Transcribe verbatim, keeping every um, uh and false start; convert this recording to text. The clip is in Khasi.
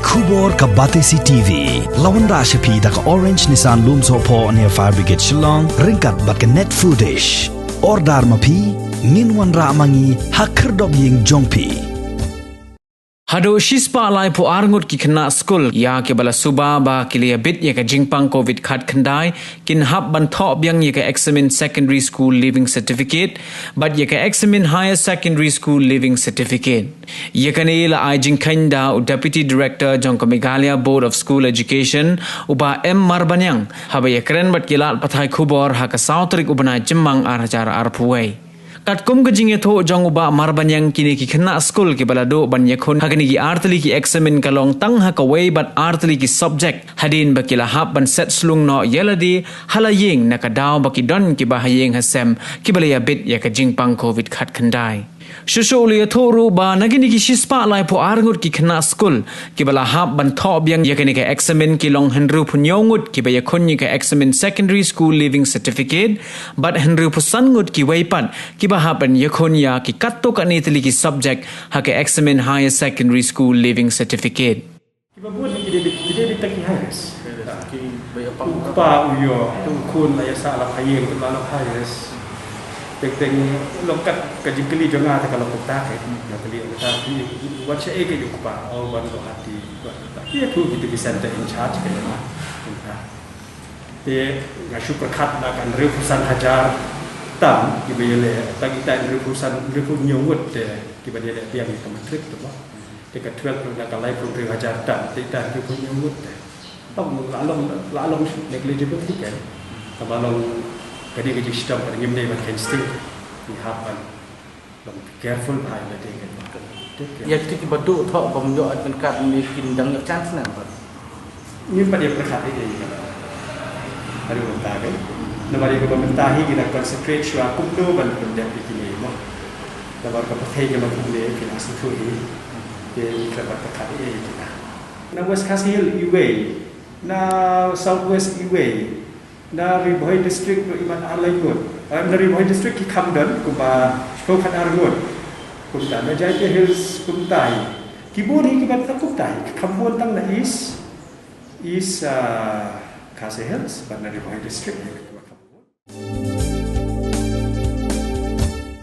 Khubor ka Batesi T V. La wanrah sha phi da ka Orange Nissan Lumsohphoh near Fire Brigade Shillong, ryngkat bad ka Net Foodish. Order ma phi, ngin wanrah ma ngi ha khyrdop ïing jong phi. Haduh shispah laiphew ar ngut ki khynnah skul ïa kiba la suba ba ki la ïabit ïa ka jingpang covid khatkhyndai kin hap ban thoh biang ïa ka eksamin Secondary School Leaving Certificate bad ïa ka eksamin Higher Secondary School Leaving Certificate. Ïa kane la ai jingkheiñ da u Deputy Director jong ka Meghalaya Board of School Education, u Bah M Marbaniang, haba ïakren bad ki lad pathai khubor ha ka saw tarik u bnai Jymmang ar hajar arphew wei. Katkum ka jingïathuh jong u Bah Marbaniang, kine ki khynnah skul kiba la duh ban ïakhun ha kine ki artylli ki eksamin ka long tang ha kawei bad artylli ki subject, hadien ba ki la hap ban set slung noh ïa lade ha la ïing na ka daw ba ki don kiba ha ïing ha sem kiba la ïabit ïa ka jingpang covid khatkhyndai. Shuh shuh u la ïathuh ruh ba na kine ki shispah laiphew ar ngut ki khynnah skul kiba la hap ban thoh biang ïa kane ka eksamin ki long hynriewphew hynñiew ngut kiba ïakhun ïa ka eksamin Secondary School Leaving Certificate bad hynriewphew san ngut kiwei pat kiba hap ban ïakhun ïa ki katto katne tylli ki subject ha ka eksamin Higher Secondary School Leaving Certificate. Kiba bun ki dei, ki dei, ki dei tang ki high risk. Ki ba ïa pang. U kpa u ïoh, u khun la ïa sah la pha ïing, la long high risk. Teng teng long kat ka jingkylli jong nga te ka long kumta ke. Nga kylli kumta, ki wat shaei ka ïa u kpa, oh, ban long hati, wat kumta. Ki ïathuh kita ki center in charge ka ïa nga. Kumta. Te nga shu pyrkhat na ka hynriewphew san hajar tam kiba ïaleh, tang kita hynriewphew san, hynriewphew hynñiew ngut te kiba ïaleh biang ïa ka matric te ba. Te ka twelve ruh na ka laiphew hynriew hajar tam, te ita hynriewphew hynñiew ngut te. Tang la long, la long negligible hi kan. Kaba long ka dei ka jingshitom, ka dei ngim dei ban kheiñ sting. Ngi hap ban long careful bha ïa lade kan. Te kan. Ïa kito kiba duh thoh bym ïoh admit card ne kin dang ïoh chance ne em pat? Ngim pat ïa pyrkhat ei ei. Haduh mynta kan. Namar ïa kaba mynta hi ngi dang concentrate shuwa kumno ban pyndep ïa kine mo. Namar ka pyrthei ka long kumne, ki la sngewthuh hi. Te ngi khlem pat pyrkhat ei ei ïa kine. Na West Khasi Hills iwei, na South West iwei, na Ri Bhoi District ruh imat ar lai ngut. Eh, na Ri Bhoi District ki kham don kumba shiphew khat ar ngut. Kumta na Jaintia Hills kumta hi. Ki bun hi kiba tang kumta hi. Ki kham bun tang na East, East, ah, Khasi Hills bad na Ri Bhoi District.